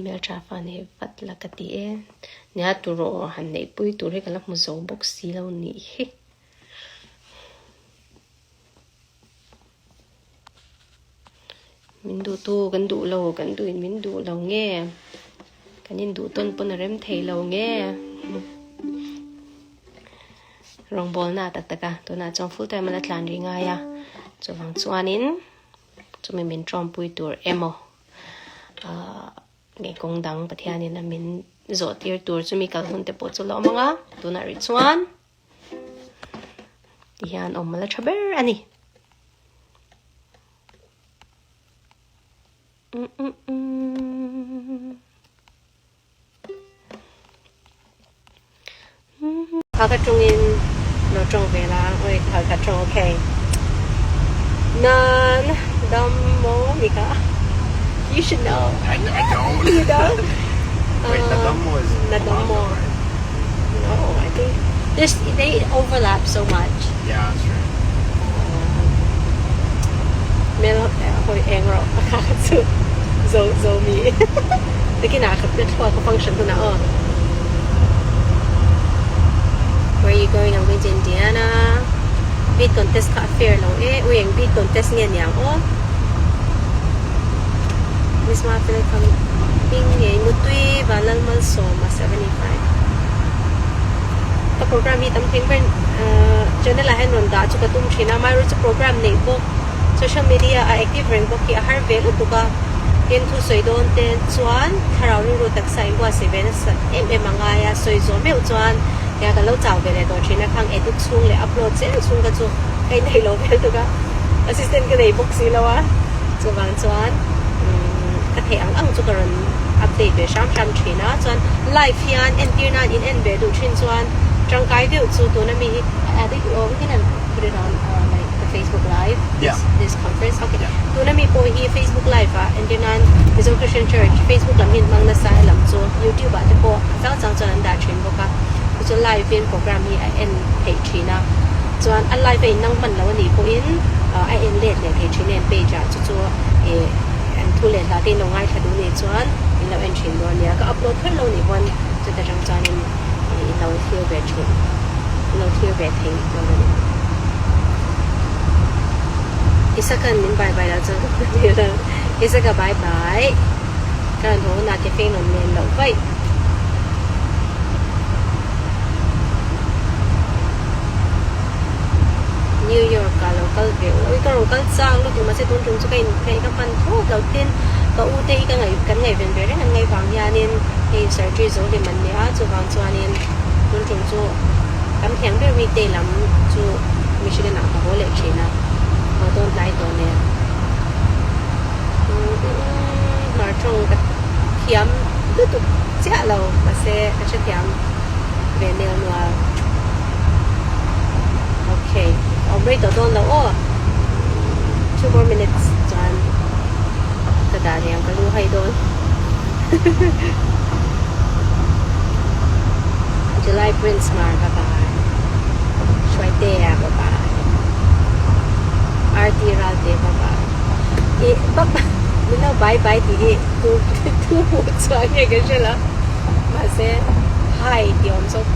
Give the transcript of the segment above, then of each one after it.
Hmeltha fa nei vat la ka ti e. Nia turaw han neihpui tur hi ka la hmu zo bawk si lo nih hi. Min duh tu kan duh lo, kan duh in min duh lo nge? Kan in duh tawn pawn a rem thei lo nge? Rawngbawlna tak tak a, tunah chuan full time a la tlan rih ngai a, chuvang chuanin chumi min tawmpui tur emaw ahh nge kawng dang Pathianin a min zawh tir tur chumi kal hun te pawh chu la awm ang a, tunah rih chuan Tihian awm a la tha ber a ni. Kha tawngin lo tawng ve la, oi kha kha tawng okay. Nan dam mo ni kha. You should know. I, I don't. You don't? Wait, Nadammo is Nadammo. right? No, I think there's they overlap so much. Yeah, that's right. Mel hoi eng ro kha kha chu zo zo mi. Takin a kha thua ka function huna aw. Where are you going? I'm going to Indiana. Beat contest kha a fair lo e. Ui eng beat contest nge niang aw. Miss Mafel ka hming ngei Mutui Vanlalmalsawma 75. Ka program hi tam theng ber channel ah hian rawn dah chu ka tum thin a, amaherawhchu chu program neih bawk social media a active reng bawk hi a har ve lutuk a, tin thu sawi dawn te chuan thlarau rilru taksa inbuatsaih ve nasa em em a ngai a, sawi zawh meuh chuan tia ka lo chau ve leh tawh thin a, khang edit chhung leh upload zel chhung kha chu ka inneih lo vel tuk a, assistant ka nei bawk si lo a, chuvang chuan ka theih ang ang chu ka rawn update ve hram hram thin a, chuan live hian entir nan in en ve duh thin chuan tangkai deuh chu tuna mi hi we can put it on like the Facebook live this this conference okay tuna mi pawh hi Facebook live ah entir nan Mizo Christian Church Facebook lam hi an hmang nasa helam chu YouTube ah te pawh a chang chang chuan an dah thin bawk a chu chu live in program hi a en theih thin a chuan a live a inang hman lo a nih pawhin a en let leh thei thin em page ah chu chu ih an thu leh hla te in lo ngaithla duh nih chuan in lo en thin dawn nia ka upload kher lo nih pawn chuta tang chuanin ih in lo thlir ve thin in lo thlir ve thei dawn a ni. Isaka an min bai bai lo chuan ka hmu tir lo Isaka bye bye ka rawn haw hunah cafe in rawn len loh vaih. New York ah lo kal ve ula ui ka rawn kal chang lutuk mahse tun tum chu ka in ka ka hman thawt lo tin ka u te hi ka ngaih kan ngaihven ve reng an ngaih vang hianin hei surgery zo hlim an nia chuvang chuanin tun tum chu tam thiang ber weekday lam chu Michigan ah ka haw leh thin a haw dawn tlai tawh nen hmar tawng ka thiam lutuk chiah lo mahse ka hrethiam ve nel nual ok ka awm rei tawh dawn lo aw two more minutes chuan ka dah leh ang ka lu hai dawn July Prince Mar bye bye Hruaitea bye bye RT Ralte bye bye ih bye bye min lo bye bye tih hi tu tu hmuh chuan nge ka hre lo mahse hi tih awm zawk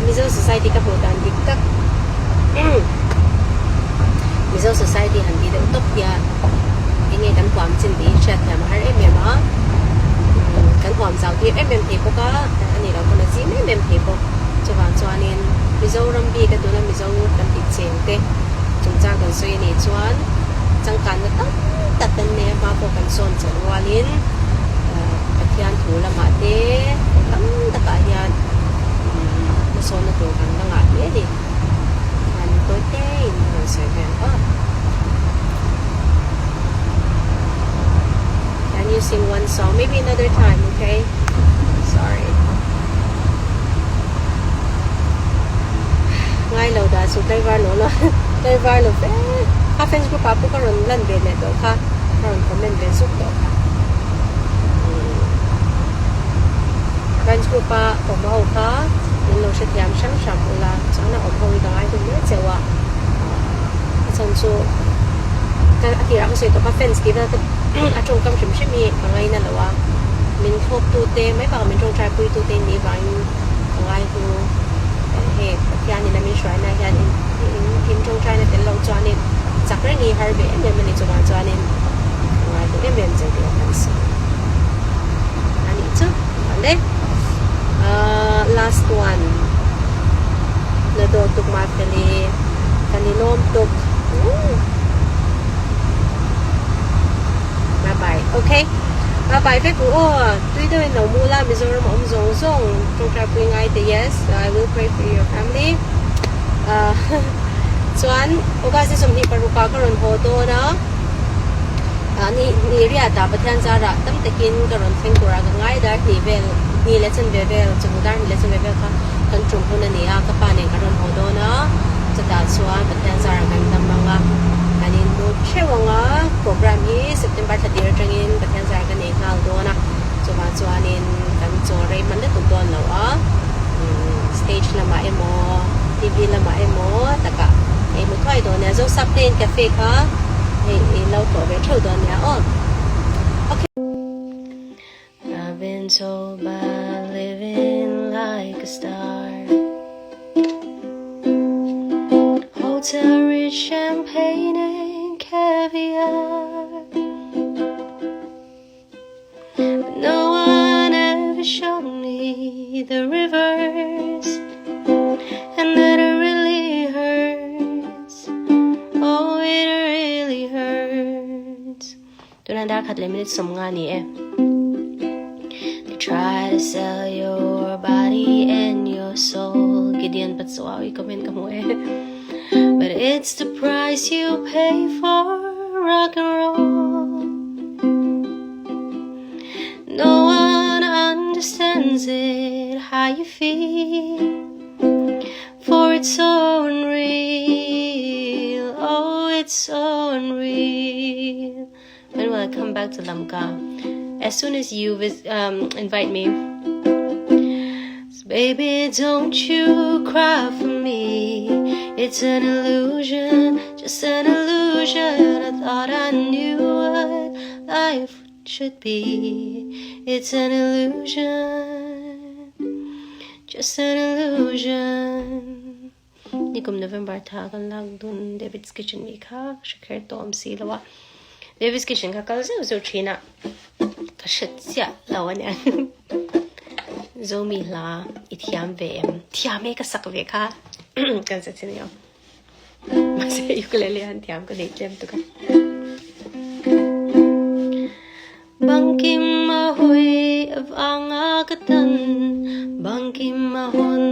Mizo society ka hmuh dan dik tak Mizo society han tih deuh tawp hian eng nge kan huam chin tih hi hriat thiam a har em em a kan huam zau tir em em thei bawk a a nih loh pawn a zim em em thei bawk chuvang chuanin Mizoram bik a tuna Mizo kan tih cheng te chungchang kan sawi a nih chuan changkanna tam tak kan nei a hma pawh kan sawn chawlh rualin Pathian thu lamah te tam takah hian hmasawnna tur kan la ngah hle a ni. An tawi te in a rawn sawi ve ang aw. Can you sing one song? Maybe another time, okay? Sorry. Ngai lo dah chu tlaivar lo lo tlaivar lo ve. Kha fans group ah pawh ka rawn lan ve leh tawh kha. Ka rawn comment ve zuk tawh kha. Fans group a awm ho kha min lo hrethiam hrang hrang ula chuan a awm ho hi ka ngai hlum hle cheu a. A chhan chu ka a tirah ka sawi tawh kha fans tih vel ka a tawngkam hrim hrim hi ka ngaina lo a, min thlawptu te mai bakah min tawngtaipui tu te nih vangin ka ngai hnu hei Pathianin a min hruaina hian in in tawngtaina tel loh chuanin chak reng hi har ve em em a ni chuvang chuanin ka ngai hnu em em cheu tih a kan sawi a nih chu awle last one na dawh tuk Mafeli ka ninawm tuk. Bye bye ok Bye bye vek u aw tui deuh in lo mu la Mizoram a awm zawng zawng tawngtai pui ngai te yes I will pray for your family ah chuan August ni 26 ah ka rawn haw dawn a ah ni ni riat ah Pathian zarah tam takin ka rawn thleng turah ka ngai dar hnih vel hnih leh chanve vel chawhnu dar hnih leh chanve vel kha kan tum hun a ni a ka pa nen kan rawn haw dawn a chutah chuan Pathian zarah kan dam ang a kan inhmu theuh ang a program hi September thla tir atangin Pathian zarah kan ei nghal dawn a chuvang chuanin kan chaw rei hman lutuk dawn lo a stage lamah emaw TV lamah emaw takah ei hmu thuai dawn nia Zosap te in cafe kha hei i lo tlawh ve theuh dawn nia aw ok. I've been told by living like a star Hotel rich champagne and caviar But no one ever showed me the rivers And that it really hurts Oh, it really hurts Tunah dar khat leh minute 50 ni e. They try to sell your body and your soul Gideon Patsuau i comment ka hmu e. But it's the price you pay for rock and roll No one understands it how you feel For it's so unreal, oh it's so unreal When will I come back to Lamka? As soon as you vis- um, invite me So baby, don't you cry for me It's an illusion, just an illusion I thought I knew what life should be It's an illusion Just an illusion Nikum November tha kan lak dun David's Kitchen mi kha ka hre kher tawh awm si lo a David's Kitchen kha kal zeuh zeuh thin a ka hre chiah lo a nia Zomi hla i thiam ve em thiam e ka sak ve kha kan sa chin yo mahse ukulele han thiam ka nei tlem tuk a Bangkim a hawi avanga ka tan Bangkim a hawn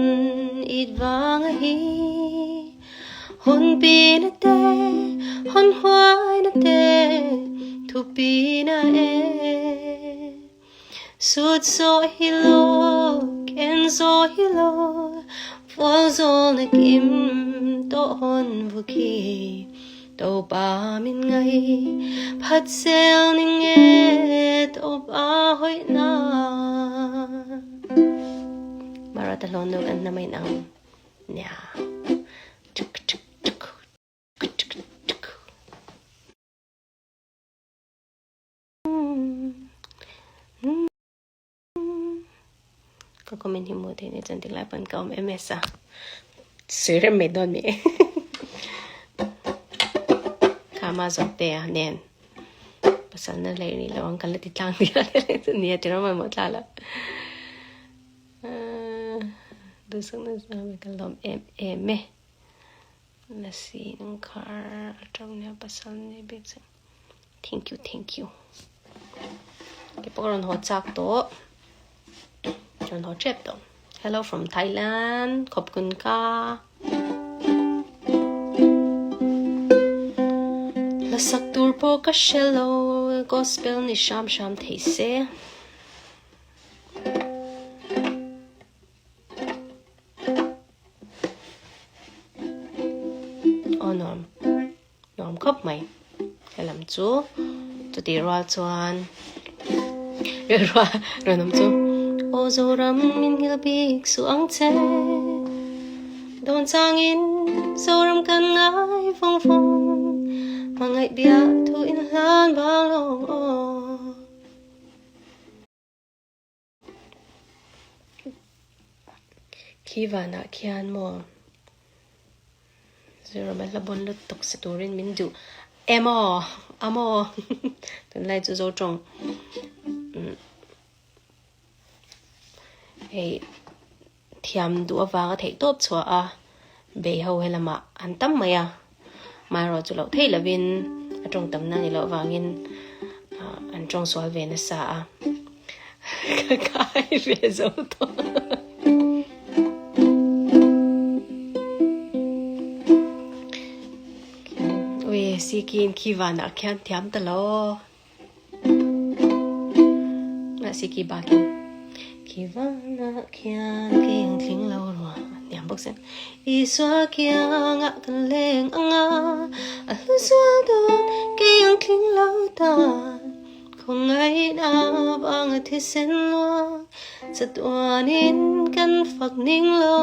it vanga hi Hawn pi na te hawn huai na te Thu pi na e Sut zo hi lo ken zo hi lo Fual zawl na kim to hawn vu khi To pa min ngai phat sel ning e to pa hoi na Mara talon no kan na may nang nya tuk tuk tuk tuk tuk Ka comment hi mu thei ni chuan tinglai pawn ka awm MS a sawi rem mai dawn mi kha ma zawk te a nen pasal na lei ni lo ang kan la ti tlang nia nia ti ram mo tla la du sang na sa me ka lom em em e lasi nang khar atang nia pasal ni bik Thank you, thank you. Ke pawh ka rawn haw chak tawh. Rawn haw tep tawh. Hello from Thailand. Khop kun ka. La sak tur pawh ka hre lo. Gospel ni hram hram thei se. Aw nuam. Nuam khawp mai. Helam chu chutih rual chuan rilrua rawn awm chu Aw Zoram min nghilh bik suh ang che Dawn changin Zoram kan ngai vawng vawng. Hmangaih biah thu in hlan bang lawng aw. Khi vanah khian maw Zirama hla bawn lutuk sa turin min duh emaw amaw tunlai chu zo tawng hei thiam duh avanga theih tawp chhuah a bei ho helamah an tam mai a maherawh chu loh theih lovin a tawng tamna ni loh avangin an tawng sual ve nasa a ka kai ve zo tawh. Ui sikin khi vanah khian thiam ta lo. Mahse khi bakin khi vanah khian kei ang tling lo rua a hniam bawk zen. Isua kiangah kan leng ang a, a hlu zual dawn kei ang tling lo tan. Khawngaihna vanga thisen luang chatuanin kan fak ning lo.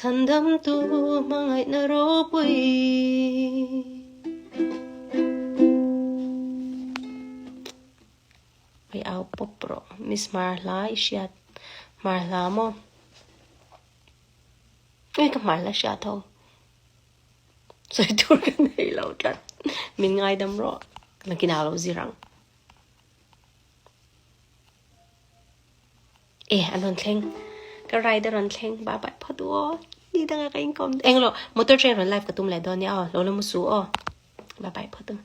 Chhandamtu hmangaihna ropui. Hei au pawp rawh Miss Hmar hla i hriat Hmar hla maw Ui ka Hmar hla hriat ho sawi tur ka nei lo tlat min ngaidam rawh nakinah lo zir ang. E an rawn thleng ka ride a rawn thleng bye bye phawt u aw ni danga ka inkawm englo motor train rawn live ka tum leh dawn nia aw lo la mu su aw bye bye phawt u.